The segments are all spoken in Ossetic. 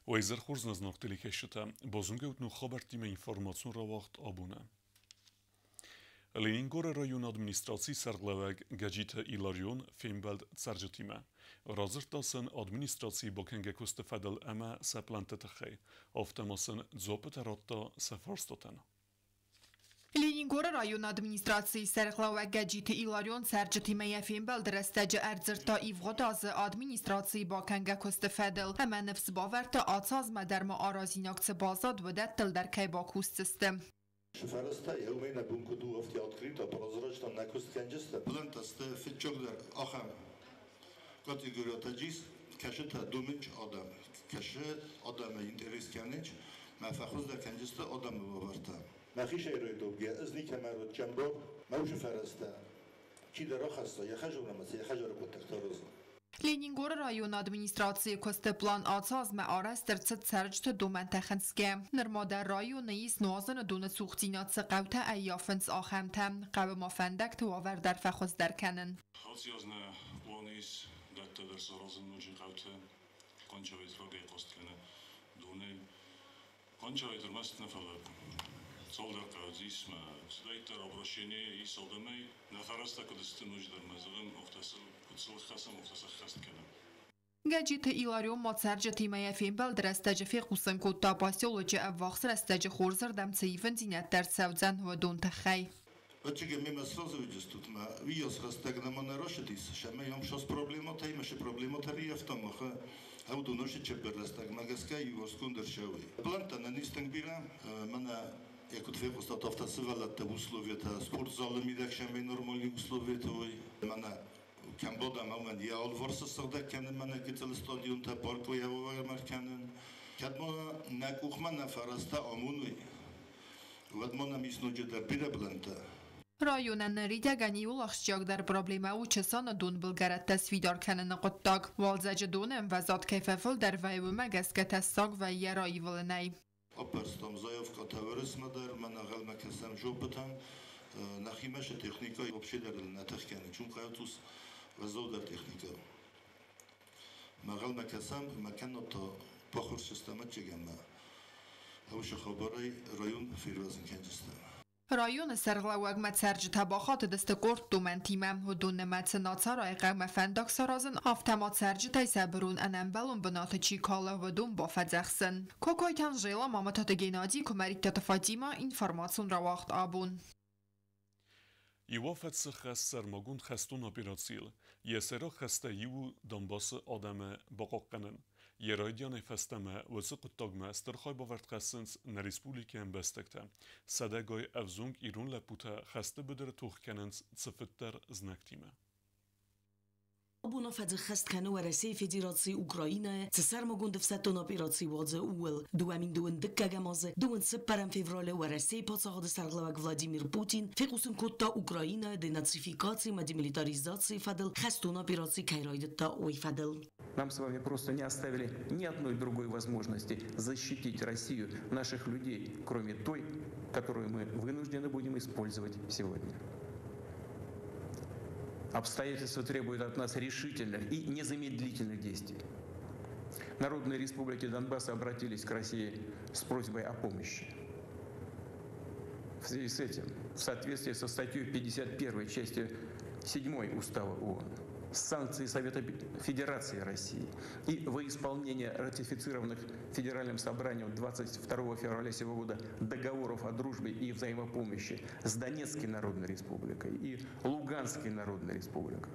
Уӕ изӕр хорз нӕ зынаргъ телекӕсджытӕ, базонгӕут ног хабӕрттимӕ информацион рауагъд абоны. Ленингоры районы администрацийы сӕргълӕууӕг Гӕджиты Иларион фембӕлд цӕрджытимӕ. Радзырдта сын администрацийы бакӕнгӕ куысты фӕдыл ӕмӕ сӕ плӕнтты тыххӕй. Афтӕ ма сын дзуаппытӕ радта сӕ фарстатӕн. Ленингоры районы администрацийы сӕргълӕууӕг Гӕджиты Иларион цӕрджытимӕ йӕ фембӕлды рӕстӕджы ӕрдзырдта ивгъуыд азы администрацийы бакӕнгӕ куысты фӕдыл ӕмӕ ныфс бавӕрдта, ацы азмӕ дӕр ма аразинаг цы баззад, уыдӕттыл дӕр кӕй бакусдзысты. Фӕрӕзтӕ еумӕ нӕ бон куд у, афтӕ открыто, прозрачно нӕ куыст кӕнджыстӕ. Плантӕ сты фыццагдӕр ахӕм категориятӕ ис, кӕцытӕ домынц адӕм, кӕцы адӕмы интерес кӕнынц, мӕ фӕхуыздӕр кӕнджысты адӕмы уавӕртӕ. Мӕхи сӕйраг ӕз никӕмӕ ротчӕн бар, мӕ усы фӕрӕзтӕ чидӕр рахӕсса, йӕ хӕзонӕмӕ цы йӕ хӕдзары хъуыддӕгтӕ араза. Ленингоры районы администрацийы куысты план ацы азмӕ арӕзт ӕрцыд цӕрджыты домӕнтӕ хынцгӕ. Нырма дӕр районы ис нуазыны доны цухдзинад цы хъӕутӕ ӕййафынц, ахӕмтӕ. Хъӕуы ма фӕндӕгты уавӕр дӕр фӕхуыздӕр кӕнын. Ацы аз нӕ планы ис дӕттӕ дӕр саразын ноджы хъӕуты. Хъанчавет рагӕй хъаст кӕны донӕй. Хъанчавет ӕрмӕст нӕ, фӕлӕ цалдӕр хъӕуы дзы ис мӕ цыдӕриддӕр обращение ис адӕмӕй. Нӕ фӕрӕзтӕ куыд сты ноджыдӕр мӕ зӕгъӕм, афтӕ сыл куыд сыл хӕцӕм, афтӕ сӕ ххӕст кӕнӕм. Гӕджиты Иларион ма цӕрджытимӕ йӕ фембӕлды рӕстӕджы фехъусын кодта, поселочы ӕввахс рӕстӕджы хорзырдӕм цы ивындзинӕдтӕ ӕрцӕудзӕн, уыдон тыххӕй. Очевидно, мемӕ сразу виджестут, ма уыйас рӕстӕг нӕма нӕ ращыдис, сӕмӕ йӕм сас проблематӕ ӕмӕ сы проблематӕ рыййӕфтам махы ӕвдоносы чеппер рӕстӕгмӕ гӕсгӕ иуварсгонд ӕрцӕуй. Плӕнттӕ нӕ ис тынг бирӕ, мӕнӕ йӕ куыд фехъуыстат, афтӕ сывӕллӕтты условиятӕ спортзалы мидӕг сӕмӕй нормальный условиятӕ уой. Мӕнӕ кӕм бадӕм, уымӕн йӕ алыварс сыгъдӕг кӕнын, мӕнӕ гыццыл стадионтӕ, паркой ӕвӕрмӕ кӕнын. Кӕд ма нӕ къухмӕ нӕ фӕрӕзтӕ амоной, уӕд ма нӕм ис ноджыдӕр бирӕ плӕнттӕ. Районӕн ныридӕгӕн иууыл ахсджиагдӕр проблемӕ у Чысаны донбылгӕрӕттӕ сфидар кӕныны хъуыддаг. Уалдзӕджы доны ӕмвӕзад кӕй фӕфылдӕр вӕййы, уымӕ гӕсгӕ тӕссаг вӕййы раивылынӕй. Аппӕрстам заявкӕтӕ Уӕрӕсмӕ дӕр, мӕнӕ ӕнхъӕлмӕ кӕсӕм жопытӕм. Нӕхимӕ цы техникӕ вообще дӕр нӕ тых кӕны, чун хъӕуы уӕззаудӕр техникӕ. Мӕ ӕнхъӕлмӕ кӕсӕм, ӕмӕ кӕннод та баххуырсдзыстӕм ӕцӕгӕн уыцы хабарӕй район фервӕзын кӕндзыстӕм. Районы сӕргълӕууӕгмӕ цӕрджытӕ бахатыдысты къорд домӕнтимӕ. Уыдон нымӕцы Нацарайы хъӕумӕ фӕндаг саразын, афтӕ ма цӕрджытӕй сӕ бырон ӕнӕмбӕлон бынаты чи калы, уыдон бафӕдзӕхсын. Кокойты Анжела, Мамытаты Геннадий, Куымӕридтаты Фатимӕ, информацион рауагъд абон. Иу афӕдзы хӕс сӕрмагонд хӕстон операцийыл. Йӕ сӕйраг хӕстӕ иу у Донбассы адӕмы бахъахъхъӕнын. Йӕ райдианӕй фӕстӕмӕ уыцы хъуыддагмӕ стыр хайбавӕрд хӕссынц нӕ республикӕйы ӕмбӕстӕгтӕ. Сӕдӕгай ӕвзонг ирон лӕппутӕ хӕсты быдыры тох кӕнынц цыфыддӕр знӕгтимӕ. Абон афӕдзы ххӕст кӕны Уӕрӕсейы Федераци Украинӕйы цы сӕрмагонд ӕфсӕддон операци уадзы, ууыл. 2002 дыккӕгӕм азы 24 февралы Уӕрӕсейы паддзахады сӕргълӕууӕг Владимир Путин фехъусын кодта Украинӕйы денацификаци ӕмӕ демилитаризацийы фӕдыл хӕстон операци кӕй райдыдта, уый фӕдыл. Нам с вами просто не оставили ни одной другой возможности защитить Россию, наших людей, кроме той, которую мы вынуждены будем использовать сегодня. Обстоятельства требуют от нас решительных и незамедлительных действий. Народные республики Донбасса обратились к России с просьбой о помощи. В связи с этим, в соответствии со статьей 51 части 7 Устава ООН, санкции Совета Федерации России и во исполнение ратифицированных Федеральным собранием 22 февраля сего года договоров о дружбе и взаимопомощи с Донецкой Народной Республикой и Луганской Народной Республикой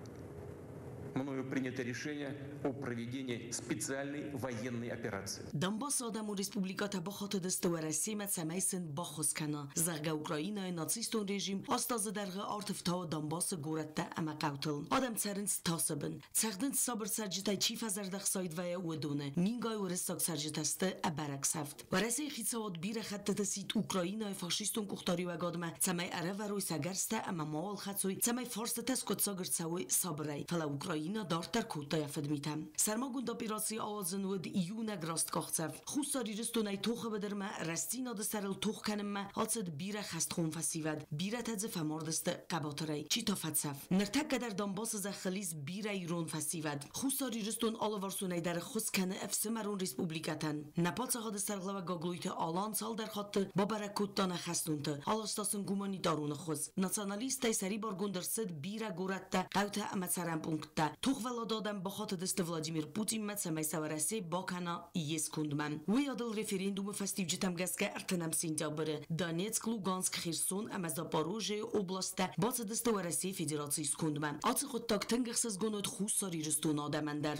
мною принято решение о проведении специальной военной операции. Донбассы адӕмон республикӕтӕ бахатыдысты Уӕрӕсемӕ, цӕмӕй сын баххуыс кӕна, зӕгъгӕ, Украинӕйы нацистон режим 8 азы дӕргъы арт ӕфтауы Донбассы горӕттӕ ӕмӕ хъӕутыл. Адӕм цӕрынц тасы бын. Цӕгъдынц сабыр цӕрджытӕй чи фӕзӕрдӕхсайд вӕййы, уыдоны. Мингай уырыссаг цӕрджытӕ сты ӕбӕрӕг сӕфт. Уӕрӕсейы хицауад бирӕ хӕттыты сидт Украинӕйы фашистон къухдариуӕгадмӕ, цӕмӕй ӕрӕвӕрой сӕ гӕрзтӕ ӕмӕ мауал хӕцой, цӕмӕй фарстытӕ скъуыддзаг ӕрцӕуой сабырӕй. Фӕлӕ Украинӕ Украина дарддӕр кодта йӕ фыдмитӕ. Сӕрмагонд операци ауадзын уыд иунӕг раст къахдзӕф. Хуссар Ирыстонӕй тохы быдырмӕ рӕстдзинады сӕрыл тох кӕнынмӕ ацыд бирӕ хӕстхъом фӕсивӕд. Бирӕтӕ дзы фӕмард сты хъӕбатырӕй, чи та фӕцӕф. Ныртӕккӕ дӕр Донбассы зӕххыл ис бирӕ ирон фӕсивӕд. Хуссар Ирыстон алыварсонӕй дӕр ӕххуыс кӕны ӕфсымӕрон республикӕтӕн. Нӕ паддзахады сӕргълӕууӕг Гаглойты Алан цалдӕр хатты бабӕрӕг кодта нӕ хӕстонты, аласта сын гуманитарон ӕххуыс. Националисттӕй сӕрибаргонд ӕрцыд бирӕ горӕттӕ, хъӕутӕ ӕмӕ цӕрӕн пункттӕ. Тохвӕллад адӕм бахатыдысты Владимир Путинмӕ, цӕмӕй сӕ Уӕрӕсе бакӕна йе скондмӕ. Уый адыл референдумы фӕстиуджытӕм гӕсгӕ 30 сентябры Донецк, Луганск, Херсон ӕмӕ Запорожьейы областтӕ бацыдысты Уӕрӕсейы Федерацийы скондмӕ. Ацы хъуыддаг тынг ӕхсызгон уыд Хуссар Ирыстоны адӕмӕн дӕр.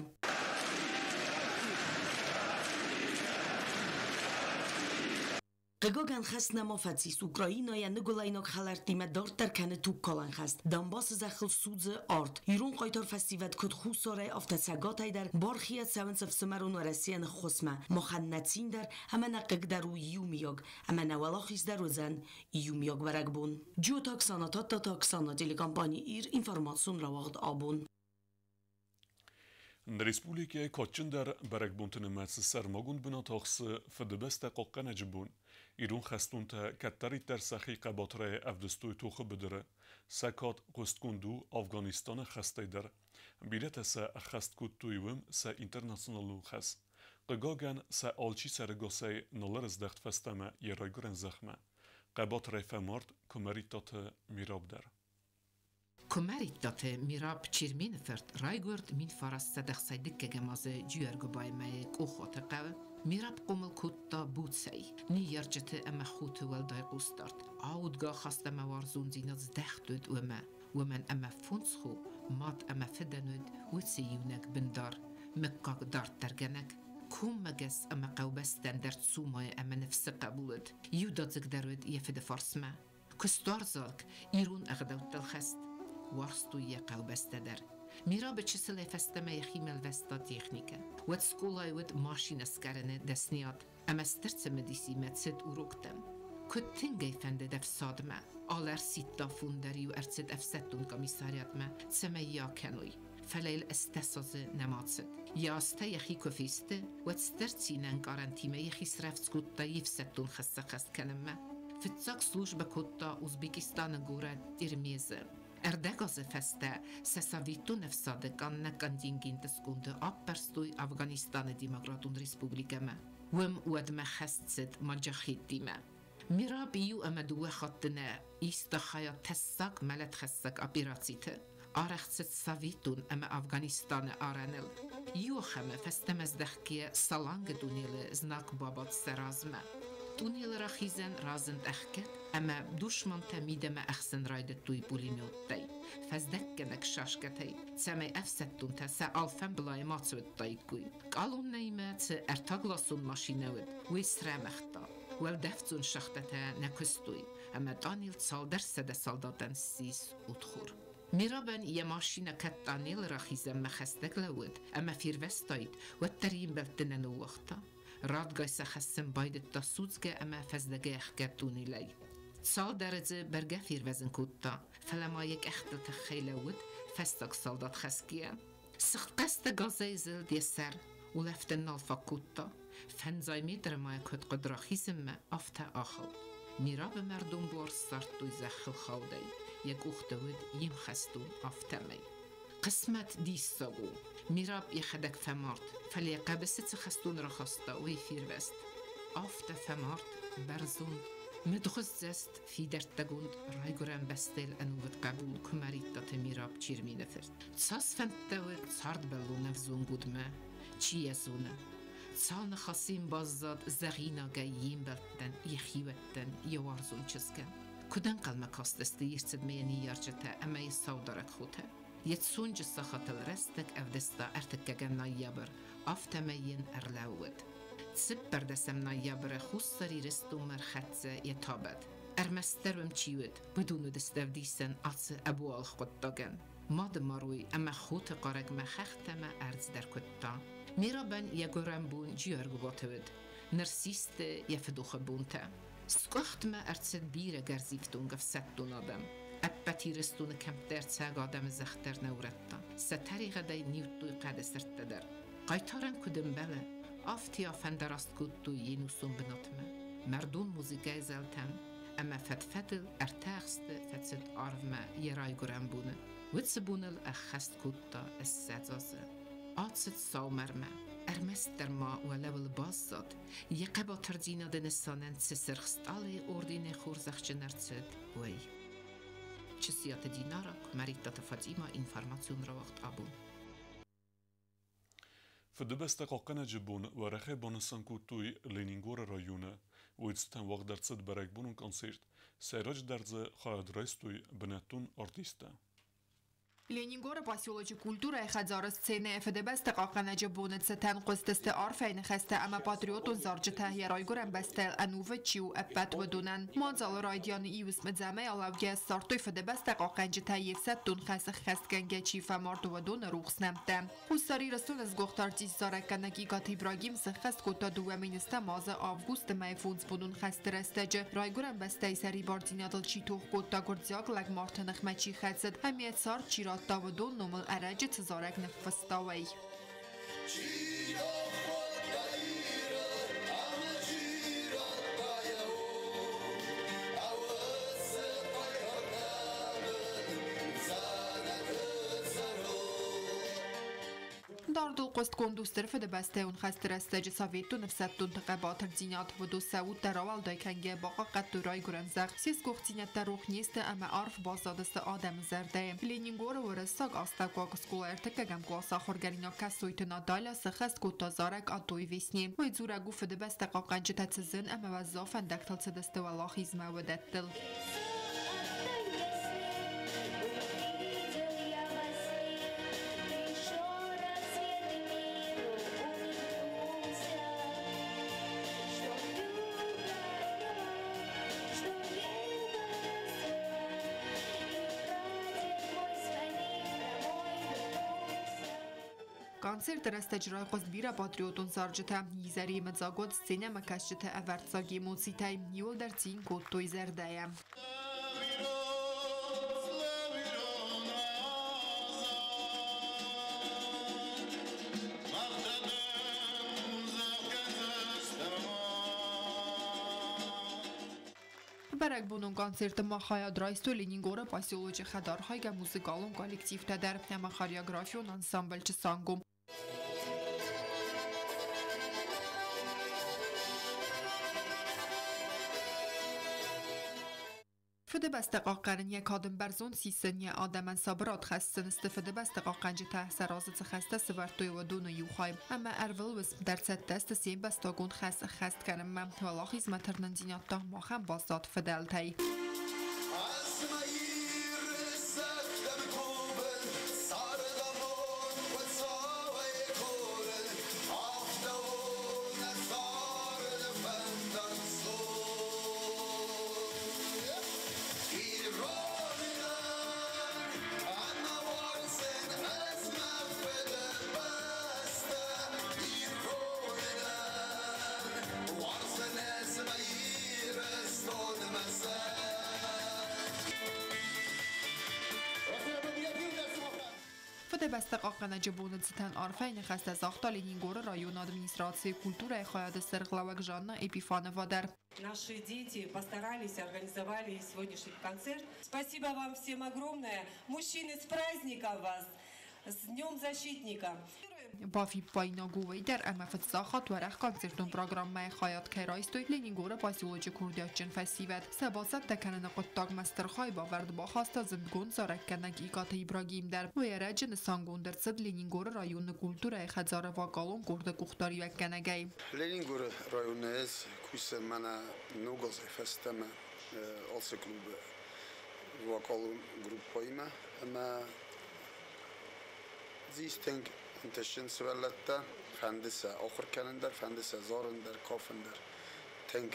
Хъыгагӕн, хӕст нӕма фӕцис. Украинӕйӕ ныгуылӕйнаг хӕлӕрттимӕ дарддӕр кӕны тугкалӕн хӕст. Донбассы зӕххыл судзы арт. Ирон хъайтар фӕсивӕд куыд хуссарӕй, афтӕ цӕгатӕй дӕр бархийӕ цӕуынц ӕфсымӕрон Уӕрӕсейӕн ӕххуысмӕ. Махӕн нӕ цин дӕр ӕмӕ нӕ хъыг дӕр у иумиаг, ӕмӕ нӕ уӕлахиз дӕр уыдзӕн иумиаг бӕрӕгбон. Джиоты Оксана, Тадтаты Оксана, телекомпани «Ир», информацион рауагъд «Абон». Нӕ республикӕйы кадджындӕр бӕрӕгбонты нымӕцы сӕрмагонд бынат ахсы Фыдыбӕстӕ хъахъхъӕнӕджы бон. Ирон хӕстонтӕ кӕддӕриддӕр сӕхи хъӕбатырӕй ӕвдыстой тохы быдыры. Сӕ кад хъуыстгонд у Афганистаны хӕстӕй дӕр. Бирӕтӕ сӕ ӕххӕст кодтой уым сӕ интернационалон хӕс. Хъыгагӕн, сӕ алчи сӕрӕгасӕй нал ӕрыздӕхт фӕстӕмӕ йӕ райгуырӕн зӕхмӕ. Хъӕбатырӕй фӕмард Куымӕридтаты Мираб дӕр. Куымӕридтаты Мираб Чермены фырт райгуырд 1962 азы Джиуӕргуыбаймӕйы Къохоты хъӕуы. Мираб хъомыл кодта буцӕй, ныййарджыты ӕмӕ хоты уӕлдай хъусдард. Аудгӕ ахаст ӕмӕ уарзондзинад здӕхт уыд уымӕ, уымӕн ӕмӕ фондз хо, мад ӕмӕ фыдӕн уыд уыцы иунӕг бындар, мыггаг дарддӕргӕнӕг. Коммӕгӕс ӕмӕ хъӕубӕстӕн дӕр цумайы ӕмӕ ныфсы хъӕбул уыд. Иудадзыг дӕр уыд йӕ фыды фарсмӕ. Куыстуарзаг, ирон ӕгъдӕуттыл хӕст. Уарзтой йӕ хъӕубӕстӕ дӕр. Мирабы чысылӕй фӕстӕмӕ йӕхимӕ лвӕста техникӕ. Уӕд скъолайы уыд машинӕ скъӕрыны дӕсныйад ӕмӕ стыр цымыдисимӕ цыд уроктӕм. Куыд тынг ӕй фӕндыд ӕфсадмӕ. Алӕрсидт афон дӕр-иу ӕрцыд ӕфсӕддон комиссариатмӕ, цӕмӕй йӕ акӕной. Фӕлӕ йыл 18 азы нӕма цыд. Йӕ азтӕ йӕхи куы фесты, уӕд стыр цинӕнкъарӕнтимӕ йӕхи срӕвдз кодта йе фсӕддон хӕс сӕххӕст кӕнынмӕ. Фыццаг службӕ кодта Узбекистаны горӕт Термезы. Ӕрдӕг азы фӕстӕ сӕ Советон ӕфсады къаннӕг контингенты сконды аппӕрстой Афганистаны Демократон Республикӕмӕ. Уым уӕдмӕ хӕст цыд маджахеттимӕ. Мираб иу ӕмӕ дыууӕ хатты нӕ иста хайад тӕссаг мӕлӕтхӕссӕг операциты. Арӕх цыд Советон ӕмӕ Афганистаны арӕныл. Иу ахӕмы фӕстӕмӕ здӕхгӕйӕ Салангы туннелы знаг бабадт сӕ размӕ. Туннелы рахизӕн разынд ӕхгӕд ӕмӕ душмантӕ мидӕмӕ ӕхсын райдыдтой пулеметтӕй, фӕздӕггӕнӕг шашкӕтӕй, цӕмӕй ӕфсӕддонтӕ сӕ алфӕмблайы ма цуыдтаиккой. Къалоннӕимӕ цы ӕртагласон машинӕ уыд, уый срӕмыгъта. Уӕлдӕфдзон шахтӕтӕ нӕ куыстой, ӕмӕ тъанел цалдӕр сӕдӕ салдатӕн ссис удхор. Мирабӕн йӕ машинӕ кӕд тъанелы рахизӕнмӕ хӕстӕг лӕууыд ӕмӕ фервӕзтаид, уӕддӕр йе мбӕлтты нӕ ныууагъта. Радгай сӕ хӕссын байдыдта судзгӕ ӕмӕ фӕздӕгӕй ӕхгӕд туннелӕй. Цалдӕры дзы бӕргӕ фервӕзын кодта, фӕлӕ ма йӕ къӕхтыл тыххӕй лӕууыд фӕстаг салдат хӕсгӕйӕ. Сыгъдхъӕстӕ газӕй зылд йӕ сӕр, улӕфтӕн нал фӕкодта. Фӕндзай метры ма йӕ куыд хъуыд рахизынмӕ, афтӕ ахылд. Мирабы мӕрдон буар ссардтой зӕххыл хаудӕй, йӕ къухты уыд йе мхӕстон, афтӕмӕй. Хъысмӕт диссаг у. Мираб йӕхӕдӕг фӕмард, фӕлӕ йӕ хъӕбысы цы хӕстон рахаста, уый фервӕзт. Афтӕ фӕмард бӕрзонд, мыдгъуыздзӕст, фидӕрттӕгонд райгуырӕн бӕстӕйыл ӕнувыд хъӕбул Куымӕридтаты Мираб Чермены фырт. Цас фӕндтӕ уыд цардбӕллон ӕвзонг удмӕ, чи йӕ зоны. Цал ныхасы йын баззад зӕгъинагӕй йе мбӕлттӕн, йӕ хиуӕттӕн, йӕ уарзон чызгӕн. Куыд ӕнхъӕлмӕ кастысты йе рцыдмӕ йӕ ныййарджытӕ ӕмӕ йӕ саударӕг хотӕ. Йӕ цонджы сахатыл рӕстӕг ӕвдыста ӕртыккӕгӕм ноябрь, афтӕмӕй йын ӕрлӕууыд. Цыппӕрдӕсӕм ноябры Хуссар Ирыстонмӕ ӕрхӕццӕ йӕ табӕт. Ӕрмӕстдӕр уым чи уыд, уыдон уыдысты ӕвдисӕн ацы ӕбуалгъ хъуыддагӕн. Мады марой ӕмӕ хоты хъарӕгмӕ хӕхтӕ мӕ ӕрдз дӕр куыдта. Мерабӕн йӕ гуырӕн бон Джиуӕргуыбаты уыд. Ныр систы йӕ фыдохы бонтӕ. Скъуыхтмӕ ӕрцыд бирӕ гӕрзифтонг ӕфсӕддон адӕм. Ӕппӕт Ирыстоны кӕмтты ӕрцӕуӕг адӕмы зӕхх дӕр нӕ урӕдта. Сӕ тӕригъӕдӕй ниудтой хъӕды сырдтӕ дӕр. Хъайтарӕн куыд ӕмбӕлы, афтӕ афӕндараст кодтой йе нусон бынатмӕ. Мӕрдон музыкӕйы зӕлтӕм ӕмӕ фӕд-фӕдыл ӕртӕ ӕхсты фӕцыд арвмӕ йӕ райгуырӕн боны. Уыцы боныл ӕххӕст кодта 20 азы. Ацыд саумӕрмӕ. Ӕрмӕстдӕр ма уӕлӕуыл баззад, йӕ хъӕбатырдзинады нысанӕн цы Сырх Стъалыйы орденӕй хорзӕхджын ӕрцыд, уый. Чысиаты Динара, Куымӕридтаты Фатимӕ, информацион рауагъд абон. Фыдыбӕстӕ хъахъхъӕнӕджы бон уӕрӕхӕй банысан кодтой Ленингоры районы. Уый цытӕн уагъд ӕрцыд бӕрӕгбонон концерт. Сӕйраджыдӕр дзы хайад райстой бынӕттон артисттӕ. Ленингоры поселочы культурӕйы хӕдзары сценӕйы Фыдыбӕстӕ хъахъхъӕнӕджы боны цытӕн хъуыстысты арфӕйы ныхӕстӕ ӕмӕ патриотон зарджытӕ, йӕ райгуырӕн бӕстӕйыл ӕнувыд чи у, ӕппӕт уыдонӕн. Мадзалы райдианы иу уысмдзӕмӕй алӕугӕ ссардтой Фыдыбӕстӕ хъахъхъӕнджытӕ йе фсӕддон хӕс ӕххӕстгӕнгӕ чи фӕмард, уыдоны рухс нӕмттӕ. Хуссар Ирыстоны сгуыхт артист зарӕггӕнӕг Икъаты Ибрагим сӕххӕст кодта 2 000 азы августы мӕйы фондзбонон хӕсты рӕстӕджы Райгуырӕн бӕстӕйы сӕрибардзинадыл чи тох кодта, гуырдзиаг лӕгмарты ныхмӕ чи хӕцыд ӕмӕ йӕ цард чи радта, уыдон номыл ӕрӕджы цы зарӕг ныффыста, уый. Чи тох кодта Иры ӕмӕ чи радта йӕ уд, уыцы хъайтартӕ дзӕнӕты цӕрут. Дардыл хъуыстгонд у Стыр Фыдыбӕстӕйон хӕсты рӕстӕджы советон ӕфсӕддонты хъӕбатырдзинад. Уыдон сӕ удтӕ рауӕлдай кӕнгӕ бахъахъхъӕдтой райгуырӕн зӕхх. Се сгуыхтдзинӕдтӕ рох не сты ӕмӕ арф баззадысты адӕмы зӕрдӕйы. Ленингоры уырыссаг астӕуккаг скъолайы ӕртыккӕгӕм къласы ахуыргӕнинаг Кӕсойты Наталья сӕххӕст кодта зарӕг «О той весне». Уый дзурӕг у, Фыдыбӕстӕ хъахъхъӕнджытӕ цы зын ӕмӕ уӕззау фӕндӕгтыл цыдысты уӕлахизмӕ, уыдӕттыл. Увидел я во сне еще рассвет и миру улыбнулся, что вьюга что небо расцвела, и прадед мой с войны домой вернулся. Концерты рӕстӕджы райхъуыст бирӕ патриотон зарджытӕ. Изӕры йемыдзаг уыд сценӕмӕкӕсджыты ӕвӕрццаг эмоцитӕй. Иуылдӕр цин кодтой зӕрдӕйӕ. Слава Мах дӕм зӕгъгӕ Бӕрӕгбонон концерты ма хайад райстой Ленингоры поселочы хӕдархайгӕ музыкалон коллективтӕ дӕр ӕмӕ хореографион ансамбль «Чысангом». Фыдыбӕстӕ хъахъхъӕнын, йӕ кад ын бӕрзонд сисын, йӕ адӕмӕн сабырад хӕссын сты Фыдыбӕстӕ хъахъхъӕнджытӕ сӕ разы цы хӕстӕ сӕвӕрдтой, уыдоны иу хай. Ӕмӕ ӕрвылуысм дӕр цӕттӕ сты се мбӕстагон хӕс ӕххӕст кӕнынмӕ. Уӕлахизмӕ тырнындзинад та махӕн баззад фыдӕлтӕй. Ӕз мӕ Иры зӕххӕн кувын, цардамонд Хуыцауӕй курын, афтӕ у нӕ царды фӕндаг цур. Ирон лӕг ӕмӕ уарзын ӕз мӕ Фыдыбӕстӕ, ирон лӕг уарзын ӕз мӕ Ирыстон, мӕ зӕхх. Фыдыбӕстӕ хъахъхъӕнӕджы боны цытӕн арфӕйы ныхӕстӕ загъта Ленингоры районы администрацийы культурӕйы хайады сӕргълӕууӕг Жанна Епифанова дӕр. Наши дети постарались, организовали сегодняшний концерт. Спасибо вам всем огромное. Мужчины, с праздником вас! С Днем Защитника! Бафиппаинаг у уый дӕр, ӕмӕ фыццаг хатт уӕрӕх концертон программӕйы хайад кӕй райстой Ленингоры поселочы курдиатджын фӕсивӕд. Сӕ бацӕттӕ кӕныны хъуыддагмӕ стыр хайбавӕрд бахаста зындгонд зарӕггӕнӕг Икъаты Ибрагим дӕр. Уый ӕрӕджы нысангонд ӕрцыд Ленингоры районы культурӕйы хӕдзары вокалон къорды къухдариуӕггӕнӕгӕй. Ленингоры районы ӕз кусын мӕнӕ ног азӕй фӕстӕмӕ ацы клубы вокалон группӕимӕ ӕмӕ дзы ис тынг ӕнтыстджын сывӕллӕттӕ, фӕнды сӕ ахуыр кӕнын дӕр, фӕнды сӕ зарын дӕр, кафын дӕр. Тынг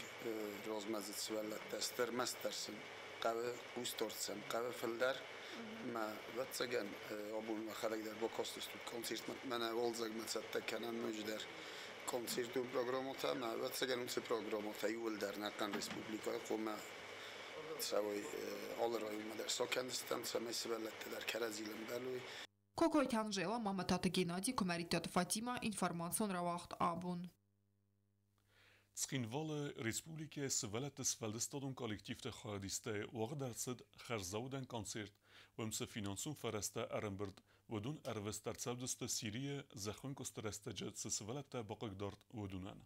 размӕдзыд сывӕллӕттӕ, сты, ӕрмӕстдӕр сын хъӕуы хъусдард сӕм хъӕуы фылдӕр. Ӕмӕ ӕвӕццӕгӕн абон мӕхӕдӕг дӕр бакастыстут концертмӕ, мӕнӕ уалдзӕгмӕ цӕттӕ кӕнӕм ноджыдӕр концертон программӕтӕ, ӕмӕ ӕвӕццӕгӕн уыцы программӕтӕ иууылдӕр ӕнӕхъӕн республикӕйы хъуамӕ цӕуой алы районмӕ дӕр сакӕндзыстӕм, цӕмӕй сывӕллӕттӕ дӕр кӕрӕдзийыл ӕмбӕлой. Кокойты Анжела, Мамытаты Геннадий, Куымӕридтаты Фатима, информацион рауагъд «Абон». Цхинвалы республикӕйы сывӕллӕтты сфӕлдыстадон коллективты хайадистӕй уагъд ӕрцыд хӕрзаудӕн концерт. Уым цы финансон фӕрӕзтӕ ӕрӕмбырд, уыдон ӕрвыст ӕрцӕудзысты Сирийы зӕххӕнкъуысты рӕстӕджы цы сывӕллӕттӕ бахъыгдард, уыдонӕн.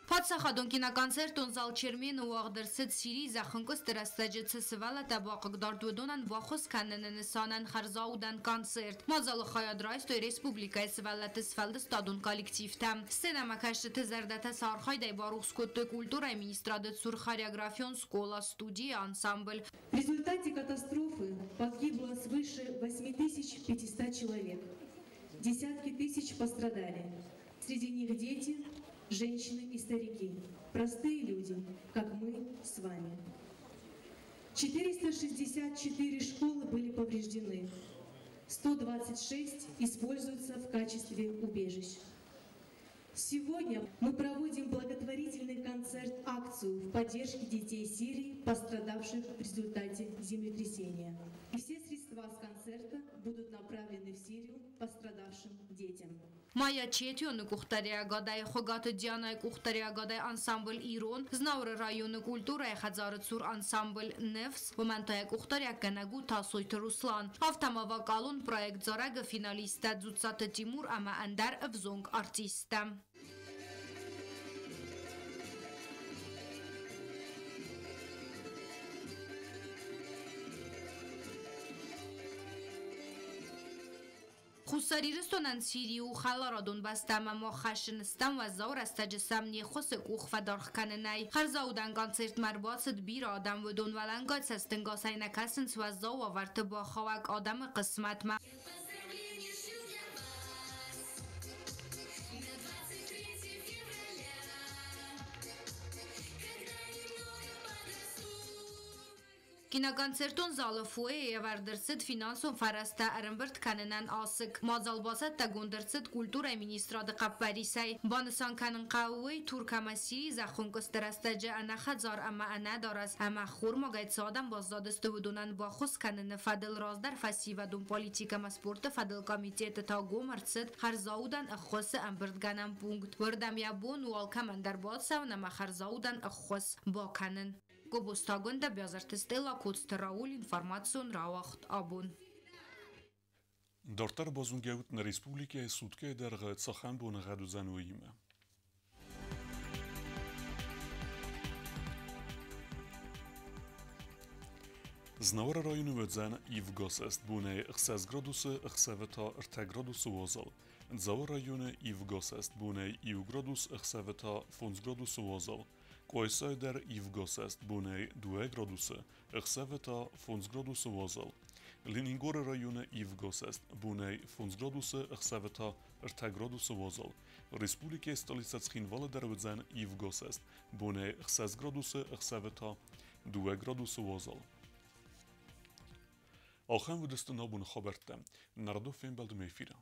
Паддзахадон киноконцертон зал «Чермен»-ы уагъд ӕрцыд Сирийы зӕххӕнкъуысты рӕстӕджы цы сывӕллӕттӕ бахъыгдард, уыдонӕн баххуыс кӕныны нысанӕн хӕрзаудӕн концерт. Мадзалы хайад райстой республикӕйы сывӕллӕтты сфӕлдыстадон коллективтӕ. Сценӕмӕкӕсджыты зӕрдӕтӕ сӕ архайдӕй барухс кодтой культурӕйы министрады цур хореографион скъола, студийы ансамбль. В результате катастрофы погибло свыше 8500 человек. Десятки тысяч пострадали. Среди них дети, женщины и старики, простые люди, как мы с вами. 464 школы были повреждены, 126 используются в качестве убежищ. Сегодня мы проводим благотворительный концерт-акцию в поддержке детей Сирии, пострадавших в результате землетрясения. И все средства с концерта будут направлены в Сирию пострадавшим детям. Майя Четионы къухдариуӕгадӕй, Хуыгаты Дианайы къухдариуӕгадӕй ансамбль «Ирон», Знауыры районы культурӕйы хӕдзары цур ансамбль «Ныфс», уымӕн та йӕ къухдариуӕггӕнӕг у Тасойты Руслан. Афтӕ ма вокалон проект «Зарӕг»-ы финалисттӕ Дзуццаты Тимур ӕмӕ ӕндӕр ӕвзонг артисттӕ. Хуссар Ирыстонӕн Сири у хӕларадон бӕстӕ ӕмӕ мах хӕссын стӕм уӕззау рӕстӕджы сӕм не ххуысы къух фӕдаргъ кӕнынӕй. Хӕрзаудӕн концертмӕ ӕрбацыд бирӕ адӕм, уыдон уӕлӕнгай цӕстӕнгасӕй нӕ кӕсынц уӕззау уавӕрты бахауӕг адӕмы хъысмӕтмӕ. Киноконцертон залы фойейы ӕвӕрд ӕрцыд финансон фӕрӕзтӕ ӕрӕмбырд кӕнынӕн асыкк. Мадзал бацӕттӕгонд ӕрцыд культурӕйы министрады хъӕппӕрисӕй. Банысан кӕнын хъӕуы уый, Турк ӕмӕ Сирийы зӕххӕнкъуысты рӕстӕджы ӕнӕхӕдзар ӕмӕ ӕнӕдарӕс ӕмӕ ӕххормагӕй цы адӕм баззадысты, уыдонӕн баххуыс кӕныны фӕдыл раздӕр фӕсивӕдон политикӕ ӕмӕ спорты фӕдыл комитеты та гом ӕрцыд хӕрзаудӕн ӕххуысы ӕмбырдгӕнӕн пункт. Уырдӕм йӕ бон у алкӕмӕн дӕр бацӕуын ӕмӕ хӕрзаудӕн ӕххуыс бакӕнын. Гобозты Бязырты Стелла, Коцты Рауль, информацион рауагъд «Абон». Дарддӕр базонгӕут нӕ республикӕйы суткӕйы дӕргъы цахӕм боныгъӕд уыдзӕн, уыимӕ. Знауыры районы уыдзӕн ивгӕсӕст бонӕй 6 градусы, ӕхсӕвы та 3 градусы уазал. Дзауы районы ивгӕсӕст бонӕй 1 градус, ӕхсӕвы та 5 градусы уазал. Къуайсайы дӕр ивгӕсӕст бонӕй 2 градусы, ӕхсӕвы та 5 градусы уазал. Ленингоры районы ивгӕсӕст бонӕй 5 градусы, ӕхсӕвы та 3 градусы уазал. Республикӕйы столицӕ Цхинвалы дӕр уыдзӕн ивгӕсӕст бонӕй 6 градусы, ӕхсӕвы та 2 градусы уазал. Ахӕм уыдысты нӕ абоны хабӕрттӕ. Нардо фембӕлдмӕ эфиры.